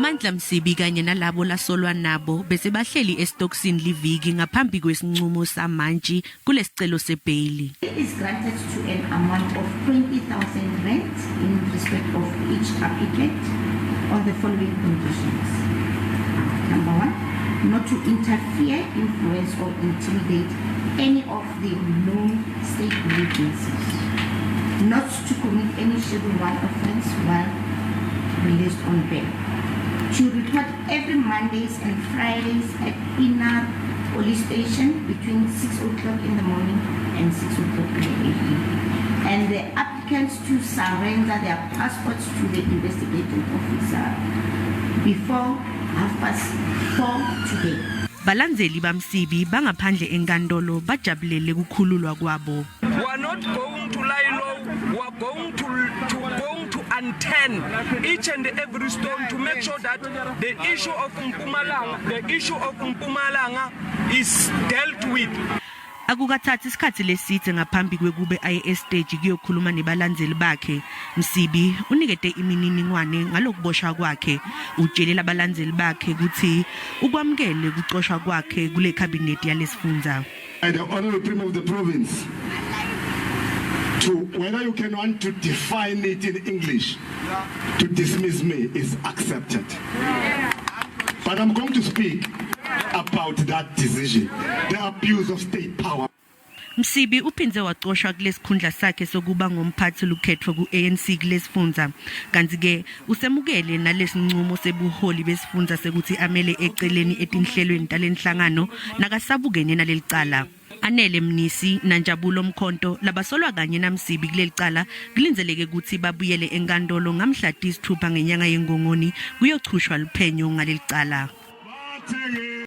Mandla Msibi kanye nalabo lasolwa nabo bese bahleli esitokisini liviki ngaphambi kwesinqumo samantshi kulesicelo sebheyili. Is granted to an amount of 20,000 rand in respect of each applicant on the following conditions. Number one, not to interfere, influence or intimidate any of the known state witnesses. Not to commit any Schedule 1 offense while released on bail. To report every Mondays and Fridays at Pienaar Police Station between 6 o'clock in the morning and 6 o'clock in the evening. And the applicants to surrender their passports to the investigating officer before 4:30 today. Balandzeli baMsibi bangaphandle enkantolo bajabulele kukhululwa kwabo. We are not going to lie low. We are going to unturn each and every stone to make sure that the issue of Mpumalanga is dealt with. Akukathathi isikhathi lesithe ngaphambi kwekube aye estage kuyokhuluma nebalandzeli bakhe. Msibi unikete imininingwane ngalokuboshwa kwakhe. Utshelela abalandzeli bakhe ukuthi ukwamukele kucoshwa kwakhe kule cabinet yalesifundza. And the Honorable Premier of the province to whether you can want to define it in English, to dismiss me is accepted. But I'm going to speak about that decision, the abuse of state power. Msibi uphindze wacoshwa kulesikhundla sakhe sokuba ngumphathi lukhetfo ku-ANC kulesifundza, kanti ke usemukele nalesinqumo sebuholi besifundza sekuthi amele eceleni etinhlelweni talenhlangano nakasabukene nalelicala. Anele Mnisi naNjabulo Mkhonto labasolwa kanye naMsibi kuleli cala kulindzeleke ukuthi babuyele enkantolo ngamhla 6 ngenyanga yeNgongoni kuyochushwa luphenyo ngaleli cala. Bathenge.